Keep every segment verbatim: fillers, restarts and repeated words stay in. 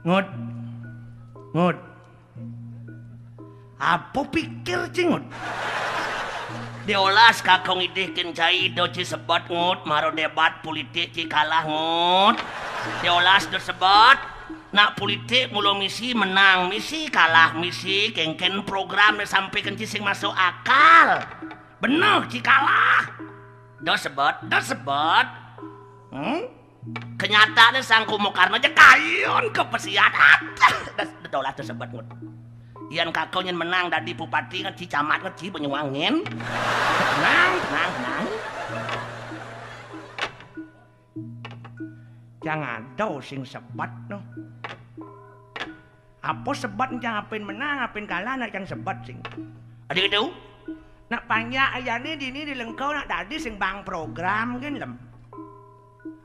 Ngut. Ngut. Apa pikir ci, Ngut? Diolas kakong idih kin cai do ci sebet, Ngut, maro debat pulitik ci kalah, Ngut. Diolas do sebet. Nak pulitik mula misi menang, misi kalah, misi kengken program ne sampai kenci sing masuk akal. Beneh ci kalah. Do sebet, do sebet. Hmm? Kenyataannya Sang Kumo Karna je kayun ke pesiat. Adah, das, das dolah tersebut, Ngut. Yan kako nyen menang dadi bupati, nget ci camat, nget ci benyuang nyen. Tenang, tenang, tenang. Cang ada sing sebet no. Apa sebet cang, apin menang, apin kalah, nak cang sebet sing. Ada gitu? Nak panjak aja ni dini di lengkau nak dadi sing bang program gin lem.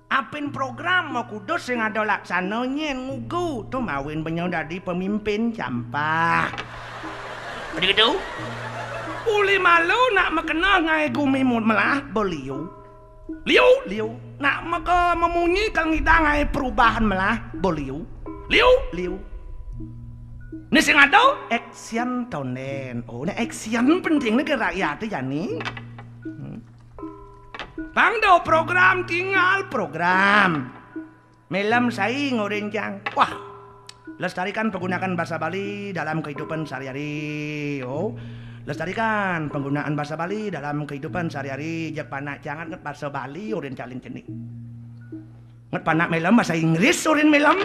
Apin program mau kudus sing ada laksana nyen ngugu tu mawin benyau dadi pemimpin campah. Ada gitu? Uli malu nak makena ngai gumi mut melah beliau. Liu, liu. Nak maka memunyi kal ngidang ai perubahan melah, bo liu. Liu, liu. Ni sing ada action tonden. Oh, ni action penting ni ke rakyat tu jani. Hmm. Bang do program tinggal program. Melem sai ngorin cang. Wah, lestarikan penggunaan bahasa Bali dalam kehidupan sehari-hari. Oh, lestarikan penggunaan bahasa Bali dalam kehidupan sehari-hari. Jeg panak cang nget bahasa Bali orin calin cenik. Nget panak melem bahasa Inggris orin melem.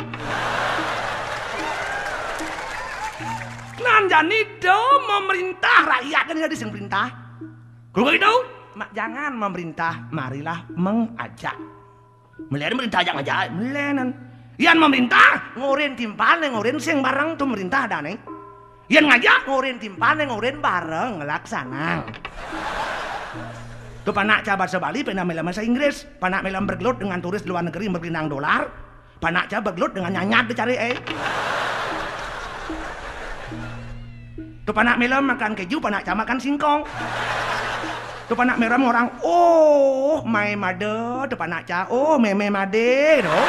Nan jani do memerintah rakyat kan jadi sing perintah. Kalau itu, mak jangan memerintah, marilah mengajak. Melen merintah ajak ngajak, melenan. Yan memerintah, ngorin timpal, ngorin sing bareng tu merintah dane. Yan ngajak, ngorin timpal, ngorin bareng ngelaksanang. Tu panak ca bahasa Bali, pena melem bahasa Inggris. Panak melem bergelut dengan turis luar negeri bergelinang dolar. Panak ca bergelut dengan nyanyat dicari, eh. Tu panak melem makan keju, panak ca makan singkong. Tu panak melem orang, oh, mai made, tu panak ca, oh, meme made, tu.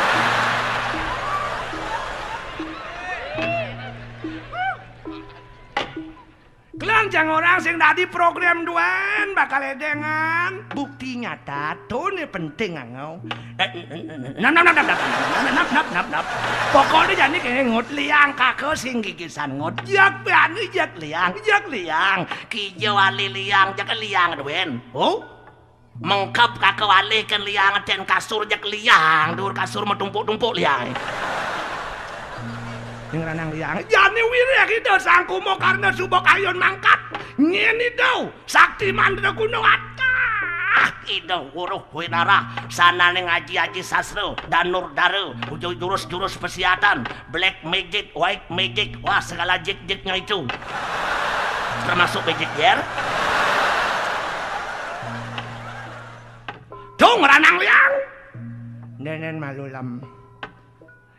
Kelanjang orang sing dadi program duan bakal edengan. Bukti nyata, tu ni penting angau. Eh, nap, nap, nap, nap, nap, nap, nap, nap, nap. Pokoknya jani kene ngut liang kaka sing gigisan ngut. Jak piani, jak liang, jak liang. Kijo wali liang, jak liang duen. Oh? Mengkep kaka wali ken liang ten kasur jak liang. Dur kasur mau tumpuk-tumpuk liang. Ning ranang liang. Jani wirih ida Sang Kumo Karna suba kayun mangkat. Nyen ida. Sakti mantra gunung atah. Ida uruh winara, sanane ngaji-aji sastra, danur dara, uju-, jurus-jurus pesiatan, black magic, white magic, wah, segala jik-jiknya itu. Termasuk magic jer. Dung ranang liang. Nenen malu lem.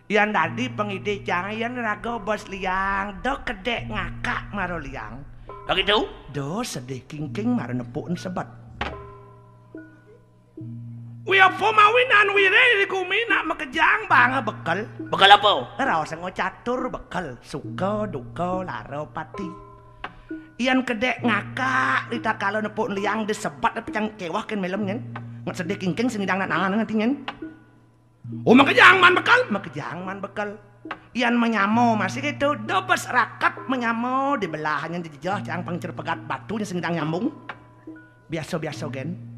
Yan dadi pengidih cang, yan raga bos liang, do kedek ngakak maro liang. Begitu? Do sedih kingking maro nepuk sebet. Wi apa mawinan wirih di gumi nak makejang banga bekel? Bekel apa? Raos ngo catur bekel, suka, duka, lara, pati. Yan kedek ngakak, rita kala nepuk liang disebet pecang kewah ken melem nyen. Nget sedih kingking sing idang nak nangan nganti nyen. Oh, makejang man bekel, makejang man bekel. Yan menyamo masih gitu, dobes raket menyamo di belahannya jejeh cang pengcer pegat batunya sing dang nyambung. Biasa-biasa gen.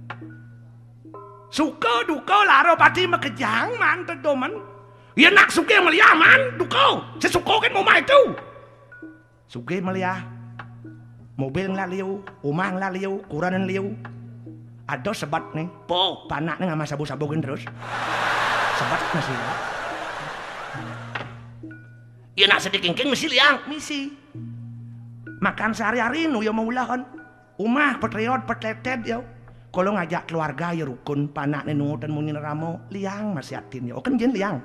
Suka duka lara pati makejang man tedomen. Ya nak suka meliah man duka. Sesuka gen mumah itu. Sugih meliah. Mobil ngelak liu, umah ngelak liu, kuranan liu. Ada sebat nih. Po, panak nih ngama sabu-sabu gin terus. Sebat masih. Ya nak sedih kingking mesti liang. Misi. Makan sehari-hari nu ya mau ulahan. Umah petriot petleted ya. Kalau ngajak keluarga ya rukun, panak nih nungutan munyi ramo, liang masih atin ya. Oh, kan jin liang.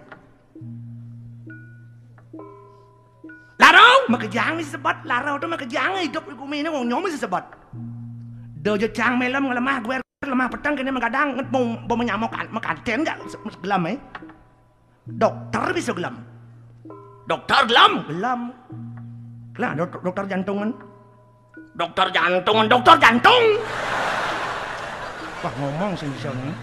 Larau, makejang ni sebat. Larau tu makejang hidup di gumi ni, wong nyomi si sebat. Do je cang melem ngelemah, guer lemah petang kene menggadang, nget mau, mau menyamuk kan, mekanten gak se-, gelam, eh? Dokter bisa gelam. Dokter gelem? Gelem. Lah, dok-, dokter jantungan. Dokter jantungan, dokter jantung. Wah, ngomong sing bisa nih.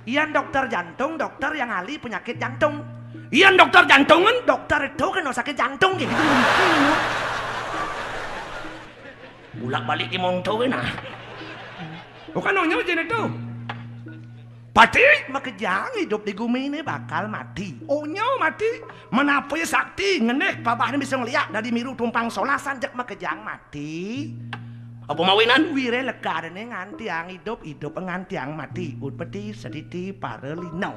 Iyan dokter jantung, dokter yang ahli penyakit jantung. Iyan dokter jantungan, dokter itu kena sakit jantung gitu. Bulak-balik di monto kena. Bukan onyo jin itu. Pati? Makejang idup di gumi ini bakal mati. Onyo mati. Menapi sakti ngenih pabahne bisa ngeliak dari miru tumpang solas sanjek makejang mati. Apa mawinan? Wire lekadene ngantiang idup, idup ngantiang mati. Utpeti sediti para lino.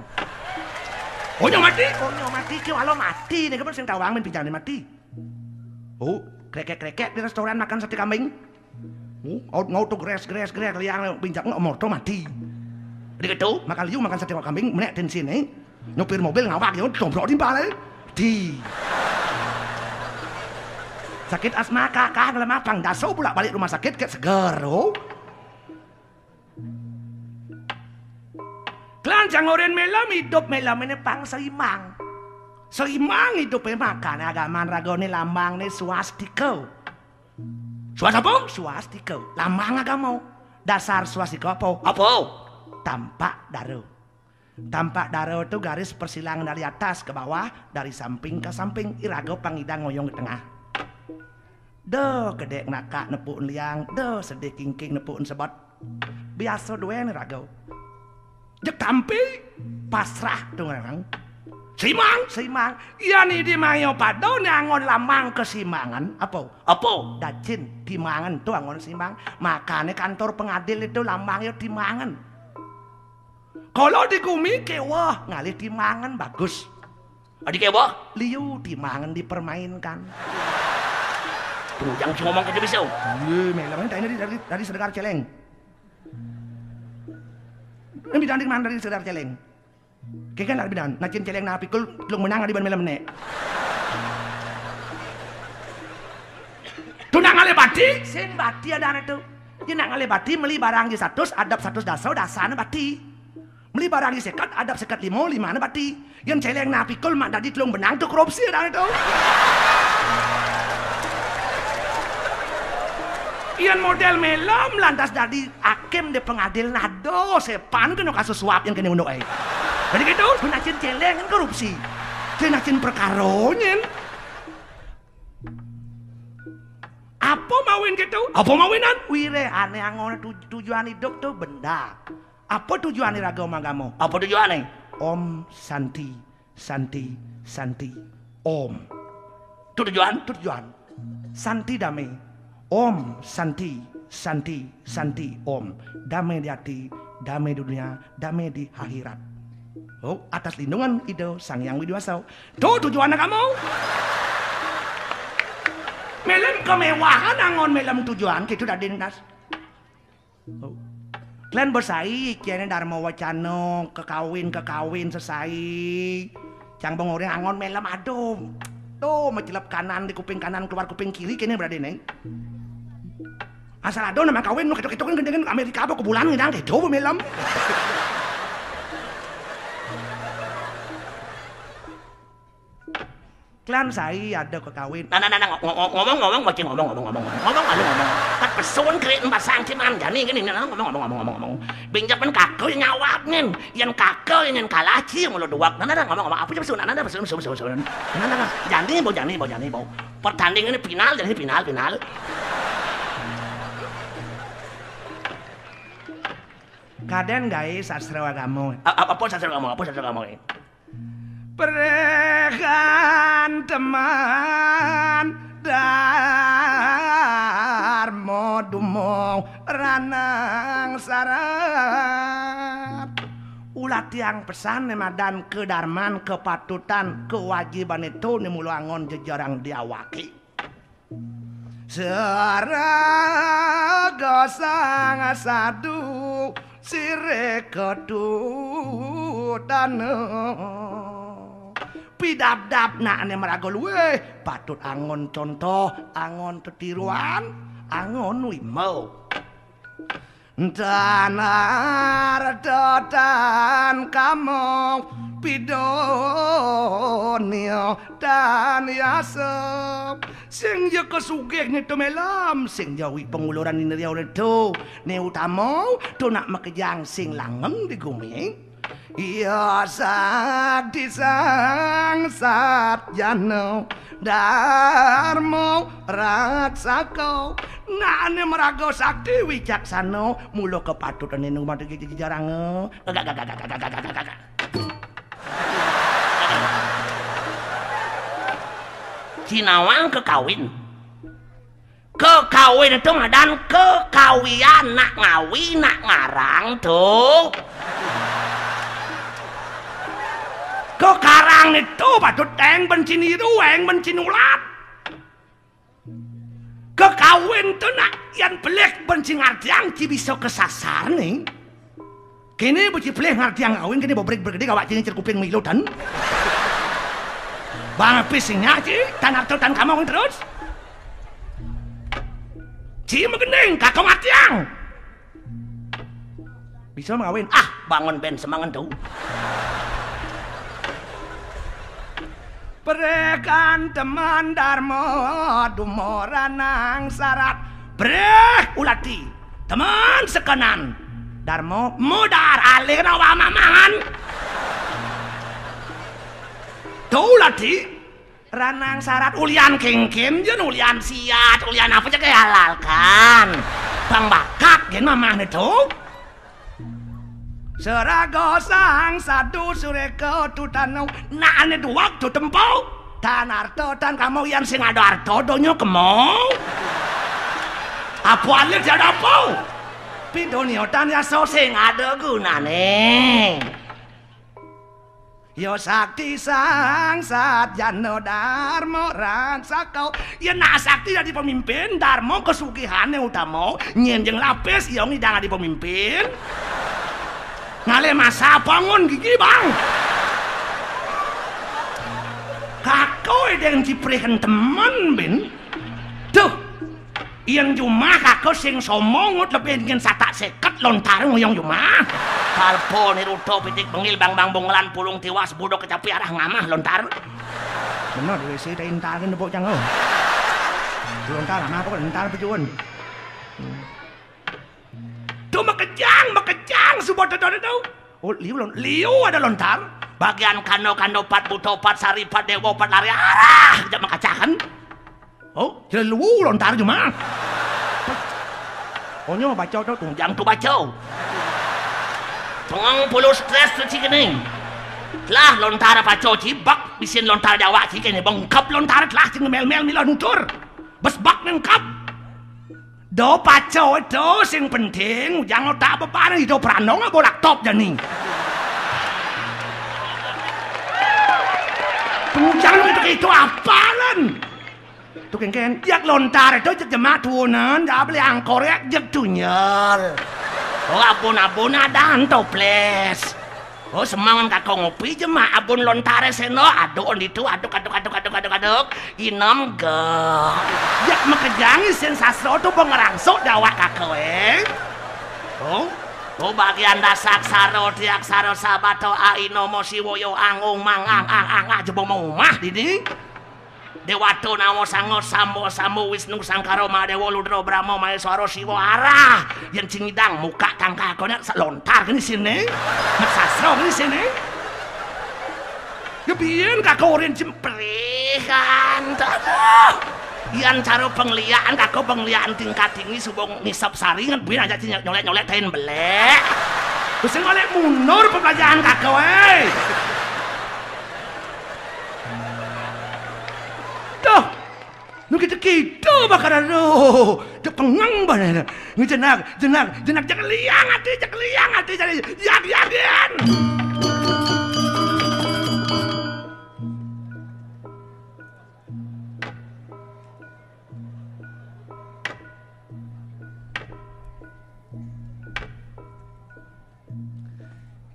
Onyo mati? Onyo mati ke walau mati nih kan sing tawang men pinjane mati. Oh, krekek-krekek di restoran makan sate kambing. Oh, out ngau tuh gres gres gres liang pinjak nggak morto mati. Di gitu, makan liu makan sate kambing menek tensin eh. Nyopir mobil ngawak ya domprok timpal eh. Di. Sakit asma kakak ngelemah pang daso bulak balik rumah sakit ke seger. Oh. Klan jangorin melem idup melem ini pang seimang. Seimang idup makane agaman ragane lambangne swastika. Swas apa? Swastika. Lambang agama. Dasar swastika apa? Apa? Tampak dara. Tampak dara itu garis persilangan dari atas ke bawah, dari samping ke samping, iraga pangidang ngoyong ke tengah. Da kedek nakak nepuk liang, da sedih kingking nepuk sebot. Biasa duen raga. Jek tampi pasrah tu ngarang. Simang, simang. Iya ni di mayo pada ni angon lamang kesimangan. Apa? Apa? Dacin, timangan tu angon simang. Makane kantor pengadil itu lambang yo timangan. Kalau di gumi kewah ngalih timangan bagus. Adi kewah? Liu timangan dipermainkan. Tujang si ngomong kita bisa. Iya, melem tadi dari, dari, dari Sedegar Celeng. Ini bidang di mana dari Sedegar Celeng? Keken lah bidang, nacin celeng na pikul, telung menang adi ban melem nek. Tunang ale bati? Sin bati ada ane tu. Yen nak ngalih bati, meli barang di satus, adep satus dasa, dasane bati. Meli barang di seket, adep seket lima, limane bati. Yen celeng na pikul mak dadi telung benang tu korupsi dah tu. Yen model melem lantas dadi hakim di pengadil nado sepan kena kasus suap yen kene unduk ae. Dadi gitu, menacin celeng kan korupsi. Yen nacin perkara nyen. Apa mawin gitu? Apa mawinan? Wire ane angone tuj-, tujuan hidup tu benda. Apa tujuane raga magama? Apa tujuane? Om Santi, Santi, Santi, Om. Tu tujuan? Tu tujuan. Santi dame. Om Santi, Santi, Santi, Om. Dame di ati, dame di dunia, dame di akhirat. Oh, atas lindungan Ida Sang Hyang Widi Wasa. Tu tujuan kamu. Melem kemewahan angon melem tujuan, kitu dadi endas. Oh. Klen besai, kene Dharma Wacana, kekawin, kekawin sesai. Cang bengoreng angon melem aduh. Tu, mecelep kanan di kuping kanan, keluar kuping kiri, kene berade neng. Asal ada nama kawin, nu ketok-ketokin gendengan Amerika apa ke bulan ngidang, kedo apa melem. Klan sai ada kekawin. Nah, nah, nah, nah, ngo-, ngo-, ngomong, ngomong, bocil, ngomong, ngomong, ngomong, ngomong, ngomong, ayo ngomong. Kat pesun kri pasang ciman jani gini, nah, nah, ngomong, ngomong, ngomong, ngomong, ngomong. Binjak men kaka nyawab nin, yang kaka yang kalah ci mulut duak. Nah, nah, nah, ngomong, ngomong, apa sih pesun? Nah, nah, nah, pesun, pesun, pesun, pesun. Nah, nah, nah, jani bo, jani bo, jani bo. Pertandingan ini final, jadi final, final. Kaden gawe sastra agama. A-, a-, apa sastra agama? Apa sastra agama? Prekan teman Darmo dumong ranang sarat. Ulah tiang pesan ne madan kedarman, kepatutan, kewajiban itu ne mula angon jejarang diawaki. Saraga sang sadu sire ketutana. Pidabdab nak ne maraga luwih patut angon contoh, angon tetiruan, angon wimau. Tanar tetan kamong pido Nia dan yasa sing ya kasugih ni tu melem, sing ya wi panguluran ni riau ni tu. Ni utama tu nak makejang sing langeng di gumi. Ya sakti sang satjana darma raksaka. Nak ane maraga sakti wicaksana, mula kapatutane nu mati jarang. Cinawang kekawin. Kekawin tu madan kekawian, nak ngawi, nak ngarang tu. Kekarang itu patut eng bencin iru, eng bencin ulat. Kekawin tu nak yan pelih bencin ngartiang ci bisa kesasar ni. Kini beci pelih ngartiang kawin, kini bobrik bergede awak cini cerkuping milutan. Bang pisingnya ci, tan arto tan kamong terus. Ci megening, kakong ngartiang. Bisa mengawin. Ah, bangun ben semangan tu. Prekan teman Darma dumoranang sarat. Preh ulati teman sekenan Darma mudar alih nawa mamangan. Tu ulati ranang sarat ulian kengken jen ulian siat ulian apa je kehalalkan. Bang bakak gen mamah ni tu. Seraga sang sadu sureka tu tanu nak ane dua tu tempo. Tan arta tan kamu yan sing ada arta donya kemo. Apa alih tiada apa? Pidonya tan yasa sing ada gunane. Ya sakti sang satjana darma raksaka. Ya nak sakti dadi pemimpin, darma kesugihane utama, nyen jeng lapis ya ngidang dadi pemimpin. Ngalih masa pangun gigi, Bang. Kako edeng ciprihen temen, bin. Duh. Yen jumah kako sing somongut lebih nyen satak seket lontar ngoyong jumah. Kalpo niruta pitik bengil bang bang bongelan pulung tiwas budok kecapi arah ngamah lontar. Bener di W C ta intar nepuk cang, oh. Lontar amah kok entar pejuan. Tu makejang, makejang, suba tedo tu. Oh, liu lon-, liu ada lontar. Bagian kando-kando pat buto pat sari pat dewa pat lari arah, jak makacahan. Oh, jelelu lontar cuma. Onyo baca tu, tunjang tu baca. Cengang puluh stres tu cikening. Lah lontar baca cibak, bisin lontar Jawa cikene bengkep lontar telah cing mel-mel mila nutur. Besbak nengkep. Do paco itu sing penting, ujang otak beban, idup ranong abo laptop jani. Pengujang itu, itu apalan? Tu kengken, jak lontar itu jeg jemak tuunan, jak beli angkor jak jeg tunyel. Oh, abun-abun ada toples. Oh, semangan kako ngopi je mak abun lontare seno, aduk on ditu, aduk, aduk, aduk, aduk, aduk, aduk, inem ge. Jak makejang isin sasro tu pengerangso jawak kako, eh. Oh, oh, bagian dasak saro, tiak saro, sabato, aino, mosiwo, yo, angung, mangang, ang, ang, ah, jebong mengumah dini. Dewata Nawa Sanga, Samba Samba, Wisnu Sangkara, Mahadewa Ludra Brahma Maheswara Siwa arah. Yen sing ngidang muka tangkakone sak lontar kene sini. Mek sasra kene sini. Ya biyen kako urin jemprihan. Aduh. Yan cara pengliakan kako pengliakan tingkat tinggi subung ngisap saringan buin aja nyolek-nyolek tain belek. Wis oleh mundur pembelajaran kako, eh. Tuh, nu kita-kita bakaran roh. Dia pengang badan. Ngejenak, jenak, jenak, jangan liang hati, jangan liang hati, jadi yak, yak, yan.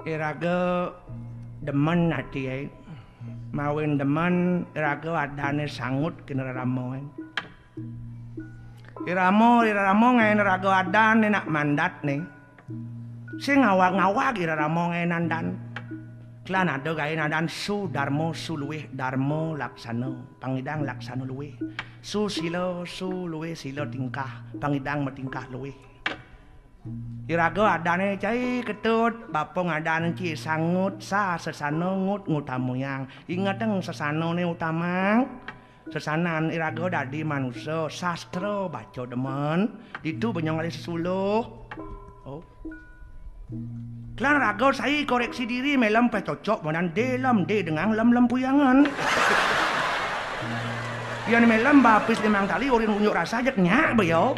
Iraga demen ati, ai. Mawin demen, iraga adane sangut kene rerama, ai. Irama, irama ngaen raga adane nak mandatne. Sing ngawag-ngawag irama ngaen andan. Klan ada gaé nadan sudarma, suluwih darma laksana, pangidang laksana luwih. Susila, suluwih sila tingkah, pangidang matingkah luwih. Iraga adané cai Ketut, bapa ngadan ci Sangut, sa sesana ngut ngutamayang. Ingetang sesanané utamang. Sesanan iraga dadi manusa, sastra baca demen, ditu benyong alih sesuluh. Oh. Klan raga sai koreksi diri, melem pecocok, madan de lem, de dengan lem lem puyangan. Yan melem bapis limang tali, urin unjuk rasa, jek nyak beliau.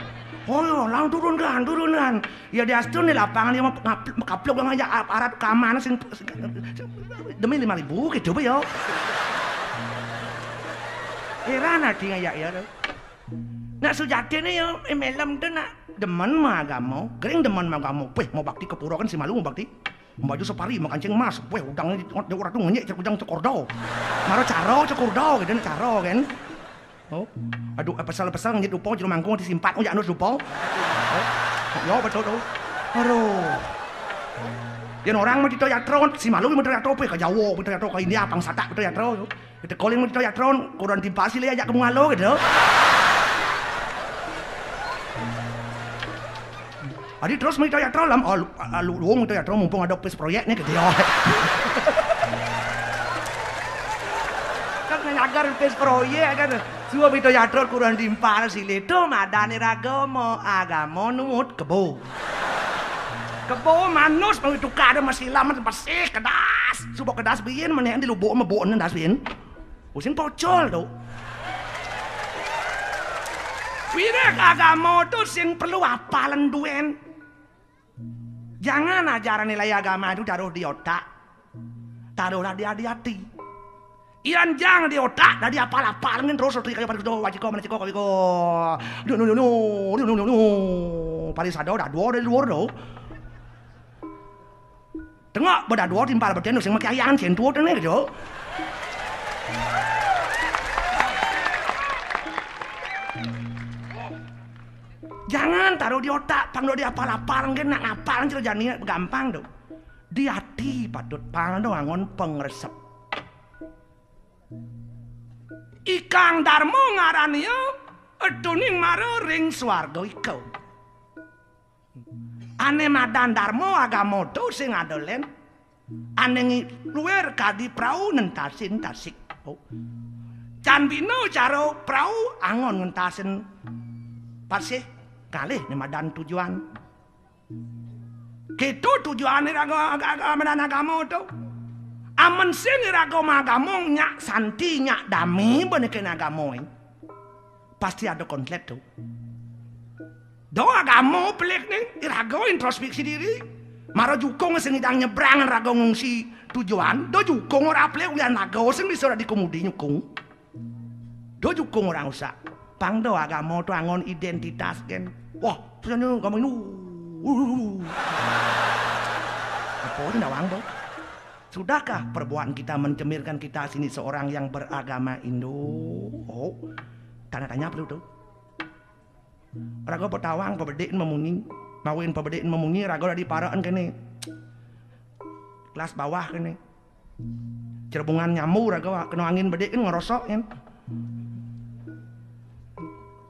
Oh, iya, lang turunkan, turunkan. Ya, diastun di lapangan, ya, ngap-, ngap-, kaplok ngajak ap-, arat kaman sing, sing, demi lima ribu gitu, Be, ya. Heran ati ngajak ya, tu. Nak sujatine ya, eh, melem tu nak demen ma agama, gering demen ma agama. Weh, mau bakti ke pura kan si malu mau bakti. Baju safari, mau kancing emas, weh, udang ni, dia orang tu ngenyek cek udang cekordo. Mara caro cekordo gitu, nak caro kan. Oh. Aduh, eh, pesel-pesel ngenyit dupa, jero mangkung disimpat, oh, ya, anus dupa. Oh. Ya, betul tu. Aduh. Yan orang mah kita yatra, si malu mah yatra apa, ke Jawa, kita yatra ke India, pang satak kita yatra. Kita calling mah kita yatra, kurang timpal sih, ajak ke Mungalo gitu. Adi terus mita yatra lam, ah, lu, ah, lu, luwung mita yatra mumpung ada pis proyek nih, gitu ya. Kan ngagar pis proyek kan. Suwa mita yatra kurang timpal sile tu madane ragama, agama nuwut kebo. Kebo manus mau tukar ada masih lama masih kedas. Suba kedas biyen meneh di lubuk mebuk das biyen. Sing pocol tu. Wirid agama tu sing perlu apalen duwen. Jangan ajaran nilai agama itu taruh di otak. Taruhlah dia di hati. Iyan jang di otak, dadi apal-apal ngin terus otak kaya pada kudu wajiko meneciko kawiko. Dunu dunu dunu dunu. Paling sadar dah dua dari luar tu. Tengok beda dua timpal beten sing make ayang sentuh tene gitu. Jangan taruh di otak, pang di apal-apal, nggih nak ngapal cero jani gampang tu. Di ati patut pang tu angon pengresep. Ikang Darma ngarania, etuning mara ring swarga ika. Ane madan Darma agama tu sing ada len. Ane ngi-, luir kadi prau nentasin tasik. Oh. Can bina cara prau angon ngentasin pasih kalih ne madan tujuan. Keto tujuane raga-, aga-, aga-, madan agama tu. Amen sing iraga magama nyak santi, nyak dame bane kene agama, eh. Pasti ada konflik tu. Do agama pelik ni, iraga introspeksi diri. Mara jukung sing idang nyebrang raga ngungsi tujuan, do jukung ora pelik ulian raga sing bisa dadi kemudi nyukung. Do jukung orang usak. Pang do agama tu angon identitas kan. Wah, tu sana agama Hindu. Apa tu ndawang tu? Sudahkah perbuatan kita mencerminkan kita sini seorang yang beragama Hindu? Oh, tanda tanya perlu tu. Raga petawang pebedin memunyi, mawin pebedin memunyi, raga dadi paraan kene. Kelas bawah kene. Cerebungan nyambu raga kena angin bedik kan ngerosok kan.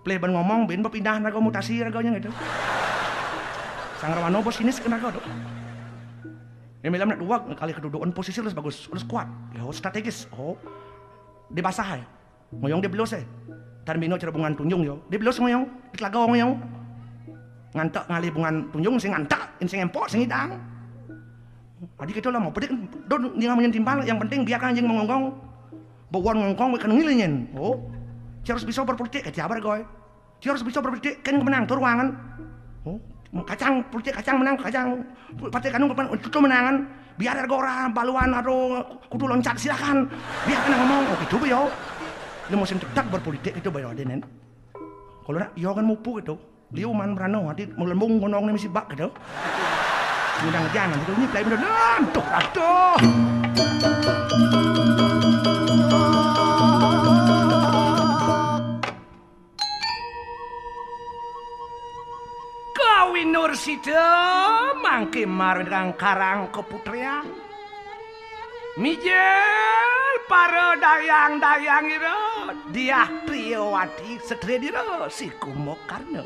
Pelih ban ngomong bin berpindah raga mutasi raganya gitu. Sang Rawano bos sinis kena raga tu. Ini malam nak dua kali kedudukan posisi lus bagus, lus kuat. Ya, strategis. Oh. Di basah ya. Ngoyong di belus eh. Tan bino cara bungan tunjung yo. Di belus ngoyong, di telaga ngoyong. Ngantek ngalih bungan tunjung sing ngantek, sing empok, sing idang. Adi kita lah mau pedik, don jangan main timpal, yang penting biarkan anjing mengonggong. Bawon ngongkong kan ngilinyin. Oh. Harus bisa berpolitik, eh, jabar goy. Dia harus bisa berpolitik, kan menang tu ruangan. Oh, kacang, politik kacang menang, kacang, partai kanu kapan itu menangan. Biar ada orang baluan atau kudu loncat, silakan. Biar kena ngomong, oh gitu yo. Dia musim cedak berpolitik itu bayo ada nen. Kalau nak, yo kan mupu gitu. Dia uman berano, hati melembung gonong ni mesti bak gitu. Undang jangan gitu, ini play bener. Aduh, aduh. Kawinur sida mangke marang karang keputrian. Mijil para dayang-dayang ira, Diah Priyawati setredira si Kumbakarna.